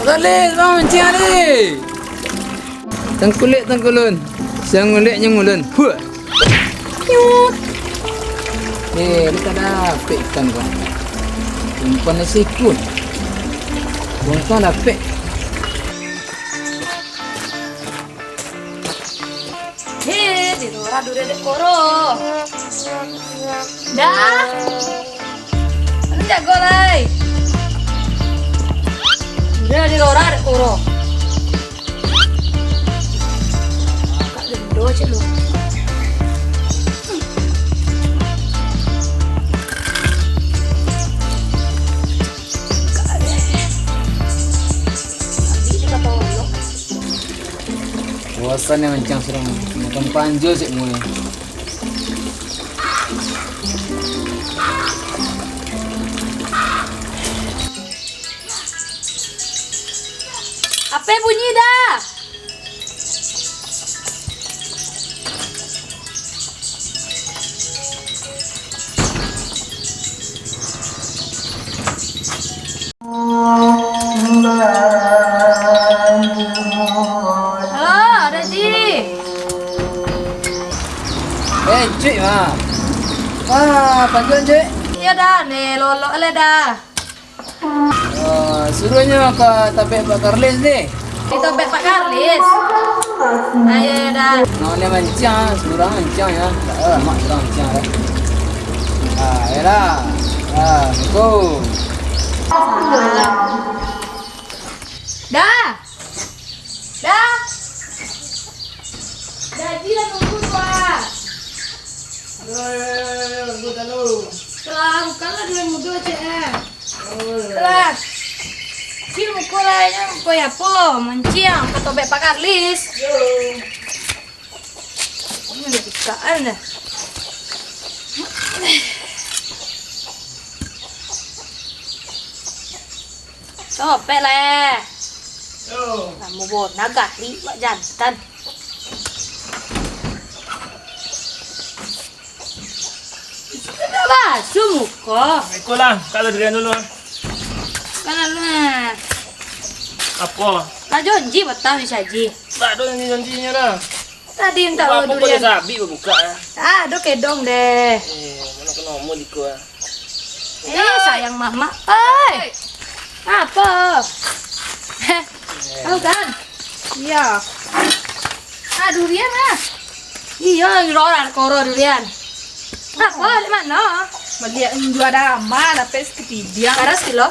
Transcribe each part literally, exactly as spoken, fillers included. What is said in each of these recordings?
Balik, bang, mancing hari. Tangkulek tangkulun, sangulek nyangulun. Huh. Nyut. Eh, lu tak dapek ikan kau. Umpan nasi ikun. Bongkar dapek. Heh, di lorah duria dek koro. Dah. Anu jago lai. Duria di lorah dek koro. Kak dendo cek lu. Bosan ya mancang surang. Makan panjo cek mui. Ape bunyi dah? Halo, Daji. Eh, Cuik, ma. Wah, panjuan, Cuik. Iyo dah, ne lolok le dah. Oh, suruahnyo ka tapek Pak Karlis ni. Di tapek Pak Karlis. Ayo, ayo dah. Nah, ni mancang, surang mancang ya. Tak ada mak surang mancang dah. Ah, yalah. Ah, assalamualaikum. Salam. Dah. Dah. Gaji lah nunggu tu ah. Yo, yo, yo, yo, nunggu dulu. Telah, bukanlah duit mudo cek eh. Telah. Cil muko lah, inyo muko apo? Mancing, ka tobek Pak Karlis. Yo. Ini ada bukaan dah. Tobek lah eh. Yo. Lamo bona gali, wak jantan. Sudah basuh muko. Iko lah, kalau durian dulu. Kalau lah. Apo? Lah janji batang ni saji. Tak ada janji-janjinya dah. Tadi minta durian. Apo kau dah sabik babuka ya? Ah, do kedong deh. Eh, mana kena omong diko ya? Eh, sayang mama. Oi. Apo? Heh. Tahu kan? Iya. Ah, durian ah. Iya, roran koro durian. Apo, di mano? Baliak jual dama, dapek sakatidiang. Bara sakilo?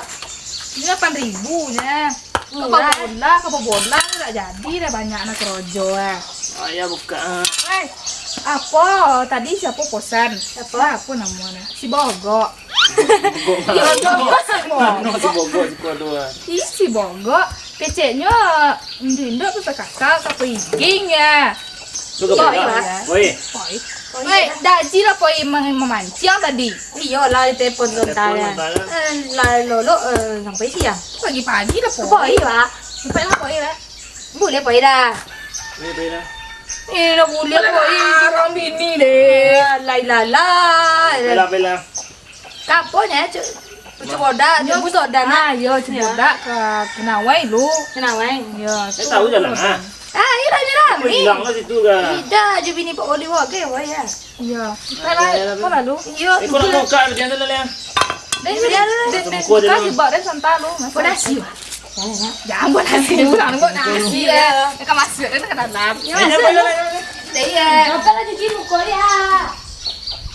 Ini lapan ribu nya. Murah. Kapo bola, kapo bola tu tak jadi dah, banyak nak kerojo ah. Oh, ya buka. Eh, apo? Tadi siapo posan? Siapo? Apo namonyo? Si Bogok. Bogok. Iyo, Bogok si Bogok. Ih, si Bogok. Keceknyo induak-induak tu takakal, ka poiging ya. Poi lah. Poi. Poi. Poi, Daji lah poi mamanciang tadi. Iyo lah, di telepon sebentar ya. Eh, lah lolok, eh, sampai siang. Pagi-pagi lah poi. Poi lah. Sampai lah poi lah. Boleh poi dah. Boleh poi dah. Eh, dah boleh poi. Orang bini deh. Alah, alah, alah. Apalah, apalah. Kaponyo, Cuk? Cubodak, Cuk Musodan, ah. Yo, Cubodak ka Kenawai lu. Kenawai? Yo, tahu jalan, ah. Ah, iyo lah, iyo lah. Hilang lah situ kan. Tidak, je bini Pak Oli wak, oke, wak ya. Iyo. Kita lah, kau lalu. Iyo. Iko nak buka, dia tu lah. Dia, dia, dia, dia, buka jebak dia santai lu. Kau dah siap? Jangan buat nasi, bukan buat nasi ya. Dia kan masuk, dia kan dalam. Ya, masuk. Dah iya. Apa lah cuci muka dia?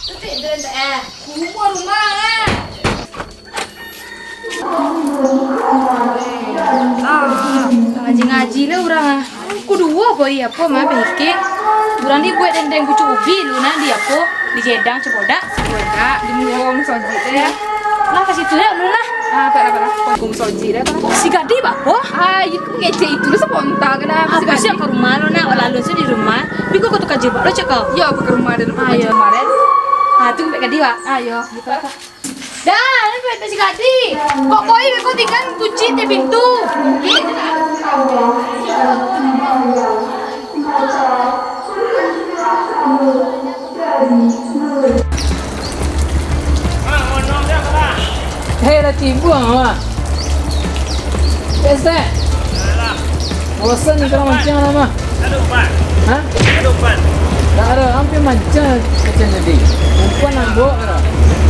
Tutup dulu, eh. Rumah, rumah, eh. Ah, ngaji-ngaji lah urang ah. Kuduo poi apo mah pahikik. Urang ni buek dendeng pucuak ubi lu nah di apo? Di jedang Cubodak. Cubodak di muko musojik tu ya. Lah ka situ ya lu nah. Ah, apa, apa, apa. Muko musojik dah, apa? Si Gadi bapo? Ah, itu ngecek itu lu spontan kena. Apa sih ka rumah lu nak? Lalu sih di rumah. Biko kau tu ka jebak lu cek kau. Yo, ka rumah dulu. Ayo. Kemarin. Ah, tu baik Gadi, Wak. Ayo. Gitu apa? Dah, ni pete si Gadi. Kok koi kau tinggal kunci di pintu. Hei, lah timbang awak. Esek. Bosan kalau mancang lah, mah. Ada umpan. Hah? Ada umpan. Tak ada, hampir mancang macam tadi. Umpan nak bawa ada.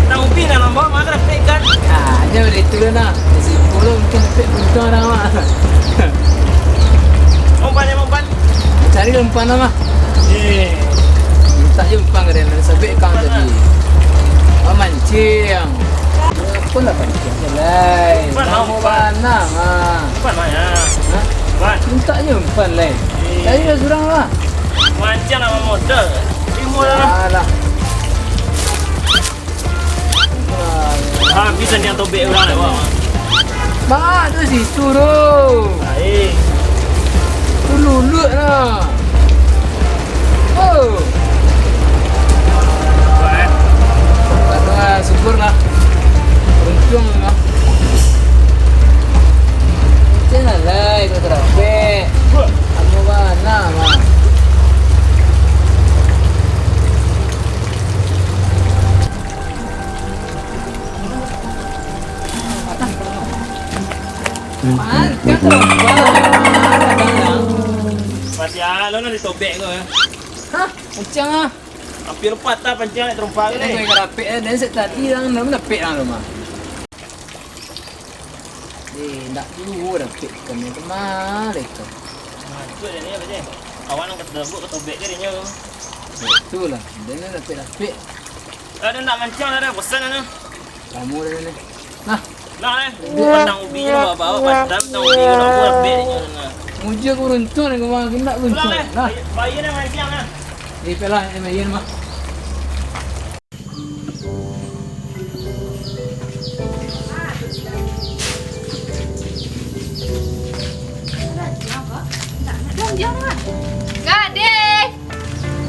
Tak umpi nak bawa, maka dah pek kan. Ah, dia boleh turun lah. Di situ lah mungkin dapat buntung dah, mah. Umpan, umpan. Cari umpan lah, mah. Eh. Minta je umpan ka dia, sabik kang tadi. Ah, mancing. Apa lah pancing je, lai. Umpan lah, umpan. Lama bana, ah. Umpan lah, ya. Hah? Umpan. Minta je umpan, lai. Eh. Cari lah surang lah. Mancing lah, modal. Timbul lah. Alah. Habis anjiang tobek urang dek, Bang. Bang, tu situ tu. Baik. Tu luluik lah. Oh. Baik. Tak tahu lah, syukur lah. Untung lah. Macam mana lah, itu terapek. Kamu mana, Bang? Masih alo nan ditobek ko, eh. Hah? Mancang ah. Hampir patah pancang dek tarompa ko. Ini ni. Kau rapek, eh, dari tadi lah, belum dapek lah, mah. Eh, ndak dulu dapek ikan ni, kemana ikan? Masuk dia ni, apa je? Awak nan kata buat ketobek je dia nyo. Betul lah, dia ni dapek-dapek. Ada nak mancang, ada bosan, ada. Kamu dah ni. Nah. Nah, eh. Batang ubi je bawa-bawa, batang ubi je bawa-bawa, bek je, nah. Muji aku beruntung, aku makin tak beruntung. Pulang, eh. Nah. Bayar, bayar dah mancang, nah. Eh, pelah, eh, bayar, mah. Gadih!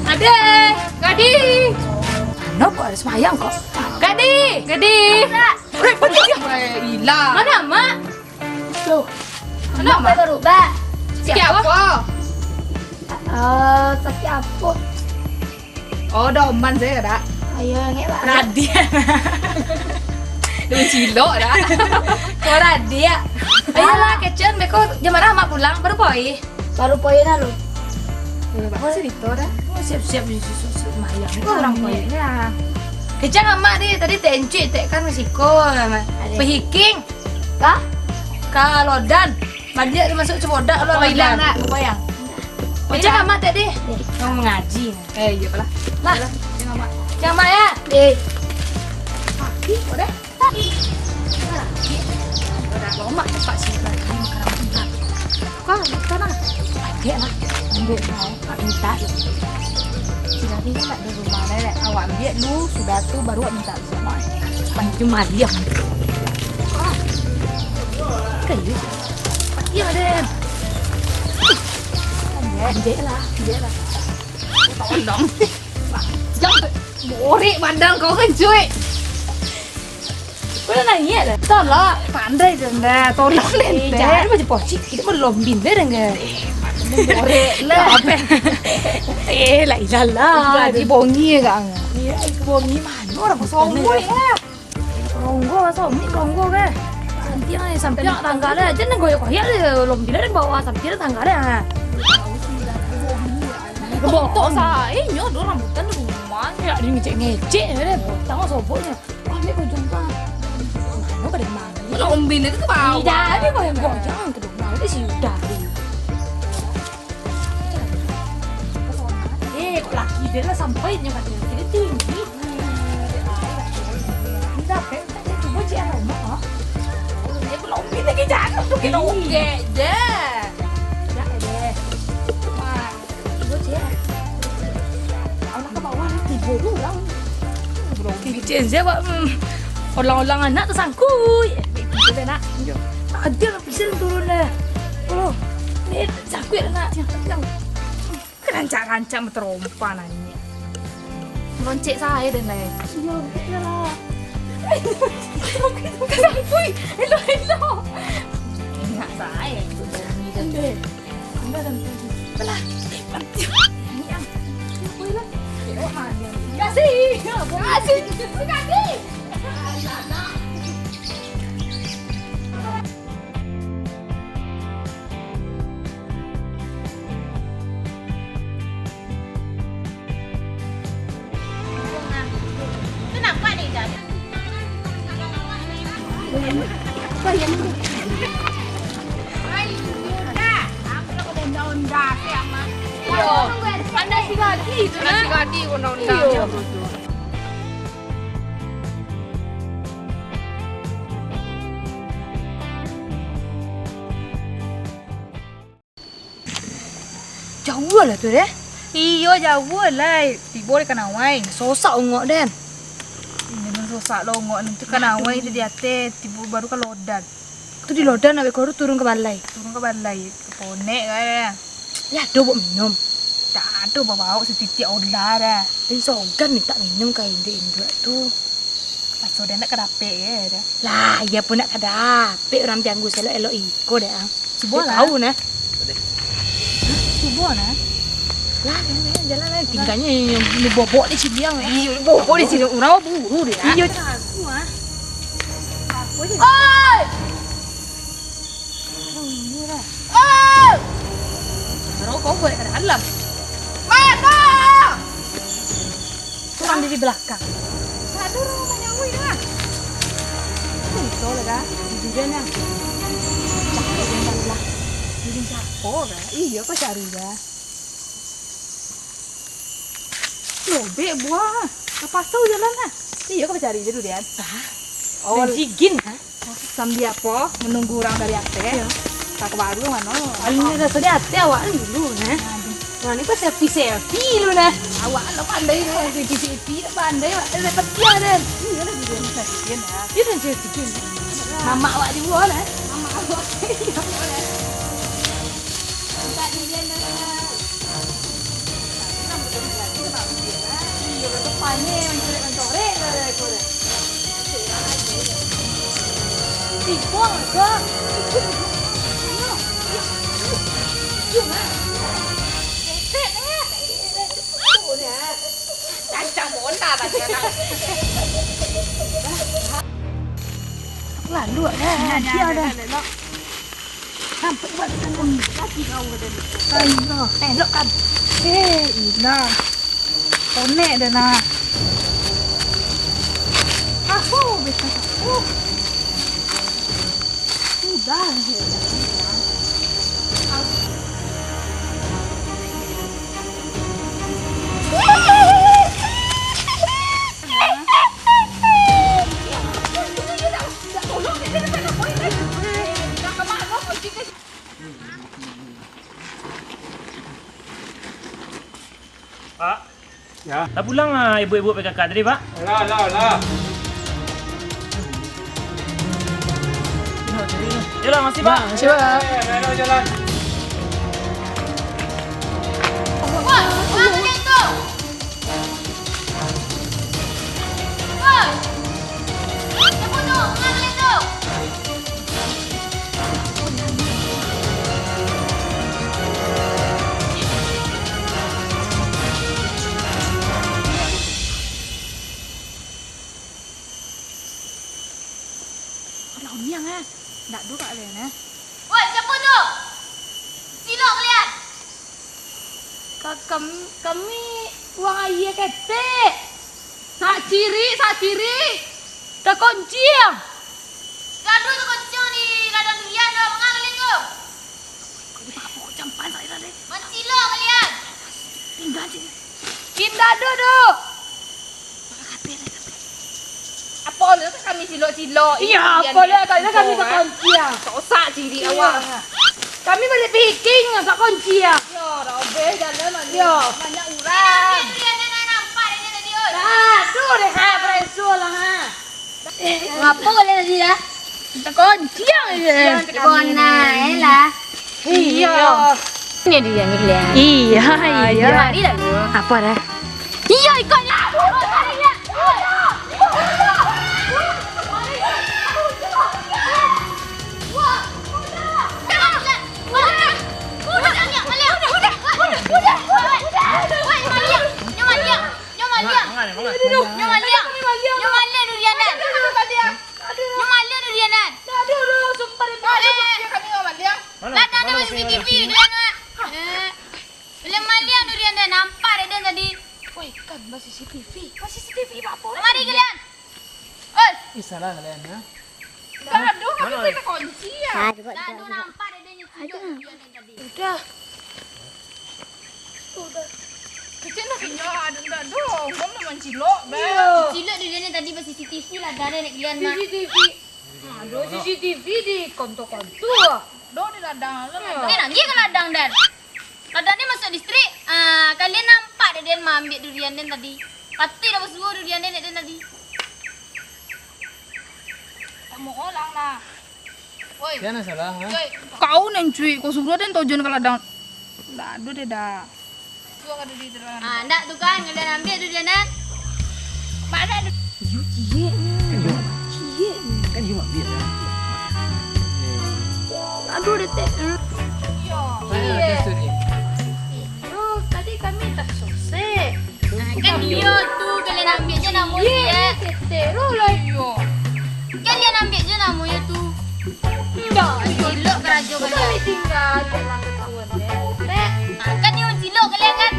Gadih! Gadih! Ano kok harus mayang kok? Gadih! Gadih! Eh, pergi dia! Ilah. Mana Mak? Tuh. Mana Mak? Berubah. Sakit apa? Eh, sakit apa? Oh, doman sajo, dak? Ayo, ngek, Pak. Radiak. Duh, cilok, dak? Kau radiak. Ayolah, kecen, beko jam bara Mak pulang, baru poi. Baru poi nah lu. Eh, bagus cerita dah. Oh, siap-siap di susu mayang. Itu orang poi. Ya. Kecen Amak di tadi tencuik tek kan masiko. Ada. Pehiking. Kah? Ka Lodan. Baliak dia masuk cubodak lu. Oh, hilang nak. Apa yang? Kecen Amak tek di. Eh. Yang mengaji. Eh, iyo lah. Lah. Jangan, Mak. Jangan, Mak, ya. Eh. Mati, kau dah. Mati. Udah lomak tempat sini, Mak. Ini makanan udah. Kau, kau nak? Ambil lah. Ambil lah. Tak minta. Sudah ni kan tak ada rumah, Nek. Awak ambil dulu, sudah tu baru awak minta. Panjang mariam. Ah. Kayu. Iya, Nek. Ambil lah, ambil lah. Tolong. Jangan borek badan kau kan, cuy. Kau dah naiak dah? Tolak. Pandai je dah. Tolong, eh, Nek. Jangan macam pocik. Kita belum bina dengan. Borek lah. Apa? Eh, lah ilah lah. Jadi bongi agak. Iya, bongi mana orang sombong ya? Ronggo, somik ronggo ke? Sampiang, eh, sampiang tangga lah. Jangan goyok-goyok deh, lom bila dari bawah, sampiang tangga lah. Bontok sa, eh, nyo do rambutan di rumah. Ya, dia ngecek-ngecek je deh, botang soboknya. Ambil bojong ka. Mano pada mangga? Lom bila tu ke bawah. Tidak, dia goyang-goyang ke rumah, dia si udah. Eh, kok laki dia lah sampai nyo kata dia tinggi. Indak, Pep, tak cubo cik aroma, ha? Dia belum pindah ke jalan tu, kena ogek je. Dak deh. Wah, cubo cik. Anak ke bawah ni tibo dulu lah. Belum. Licin je, Pak. Hmm. Olang-olang anak tersangkut. Betul nak. Tadi lah pisang turun dah. Oh, ni sangkut anak. Rancak-rancak meterompa nanya. Meloncek sae den lai. Iyo, betul lah. Kesangkui. Elo, elo. Enak sae. Ambil. Ambil dan pergi. Belah. Ini yang. Apa lah? Tengok mana. Kasih. Kasih. Kasih. Alah, nak. Itu nasi gadih undang-undang. Iyo. Jauah lah tu, deh. Iyo, jauah lah. Tibo di Kanawai. Sosak ungok, den. Ini pun sosak lo ungok. Nanti Kanawai tu di ateh, tibo baru ka Lodan. Tu di Lodan, abis koru turun ka balai. Turun ka balai. Ka Ponek ka, deh. Ya, ado buek minum. Tak ado, babaok satitiak olah dah. Den sogan mintak minum ka induak-induak tu. Raso den ndak ka dapek, eh, dah. Lah, iyo pun ndak ka dapek urang pianggu saelok-elok iko, deh, ah. Subuah lah. Tahu, nah. Subuah, nah. Lah, jalan, jalan, jalan. Tinggalnyo yang, yang bobok di sini, yang, eh. Iyo, bobok di sini. Urang buru, deh, ah. Iyo, aku, ah. Apa je? Oi! Oh, iyo lah. Oi! Rokok buek ka dalam. Mano? Urang di balakang. Ado urang manyaui dah. Itu lah dah. Jujur dah. Cakap tentang lah. Jadi siapa dah? Iyo, kau cari dah. Lobek buah. Kapasau jalan lah. Iyo, kau cari je durian. Ah. Oh. Jigin, ha? Sambil apo? Manunggu urang dari ateh. Iyo. Ka baru mano? Alah, raso di ateh awak dulu, nah. Aduh. Urang ni kok selfie-selfie lu, nah. Awak lo pandai, selfie-selfie lo pandai, awak dah dapat dia, dan. Iyo lah, dia selfie, nah. Dia dah selfie. Mamak awak juo, nah. Mamak awak. Minta durian, nah. Lalu dah, dia dah. Sampai buat tangan kaki kau tadi. Ayo, elok kan. Eh, ilah. Konek dah nah. Aku bisa. Uh. Udah. Pak. Ya. Lah pulang ah, ibu-ibu P K K tadi, Pak? Lah, lah, lah. Yolah, makasih, Pak. Makasih, Pak. Eh, jalan, jalan. Wah, wah, tu. Alah, Oniang, eh. Ndak ado kak Len, eh. Woi, siapo tu? Silok kalian! Ka-, kam-, kami buang aia ketek. Sak cirik, sak cirik. Takonciang. Gaduh takonciang di ladang durian tu, manga kalian tu? Mancilok kalian. Tingga cik. Indak ado doh. Apo lo kami cilok-cilok? Iyo, apo lo kami takonciang. Sosak cirik awak. Kami baliak piking, takonciang. Yo, robeh jalan banyak. Yo. Banyak urang. Aduh deh, ha, beresul lah, ha. Ngapo kalian tadi, ha? Takonciang je. Takonciang je lah. Iyo. Ini dia, ni dia. Iyo, iyo. Apo dah? Iyo, ikut lah. Nyo maliang. Nyo maliang. Nyo maliang durian den. Nyo maliang durian den. Lah, ado C C T V kalian, Mak. Eh. Kalian maliang durian den, nampak dek den tadi. Woi, kan, ba C C T V. Ba C C T V apo? Kamari kalian. Oi. Ih, salah kalian, ha? Dah, aduh, kami takunci, yo. Dah, aduh, nampak dek den nyo tunjuk durian den tadi. Udah. Udah. Kecil Ah, aduh, dak doh. Ngom lah mancilok, beh. Cilok durian tadi ba C C T V lah, darah nak kalian mah. C C T V. Aduh, C C T V di kantua-kantua. Doh di ladang lah. Kan agiah ka ladang, Dan. Ladang ni masuak listrik. Ah, kalian nampak dek den maambiak durian den tadi. Patuik dah basuo durian den, dek den tadi. Tak mau orang lah. Oi. Siapa salah, ha? Oi. Kau nan cuik, kau suruah den tojon ka ladang. Dak ado deh dah. Suruah ka diri terang. Ah, ndak tu kan, kalian ambiak durian den. Mana ada? Iyo, ciek ni. Ciek ni. Kan iyo ambiak, ya. Aduh, detek. Iyo. Mana ada suri? Iyo, tadi kami tak sosek. Ah, kan iyo tu, kalian ambiak je namo iyo, dia. Ketek lo lah iyo. Kalian ambiak je namo iyo tu. Indak, cilok karajo kalian. Tinggal je lah ketahuan deh. Ah, kan iyo cilok kalian kan?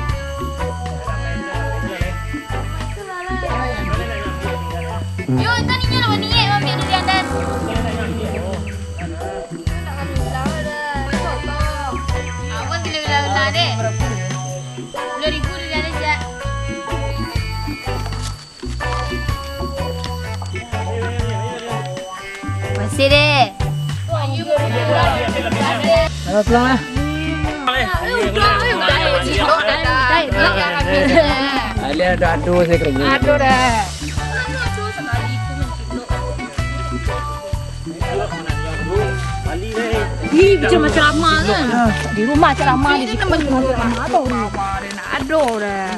Yo, tadi nyo lah baniat ambiak durian den. Awan gila-gila deh. Dua ribu durian den, Cak. Masih deh. Halo, pulang lah. Alia ada ado saya kerja. Ado dah. Ih, ceramah-ceramah kan? Di rumah ceramah, di sini ceramah tu. Ado dah.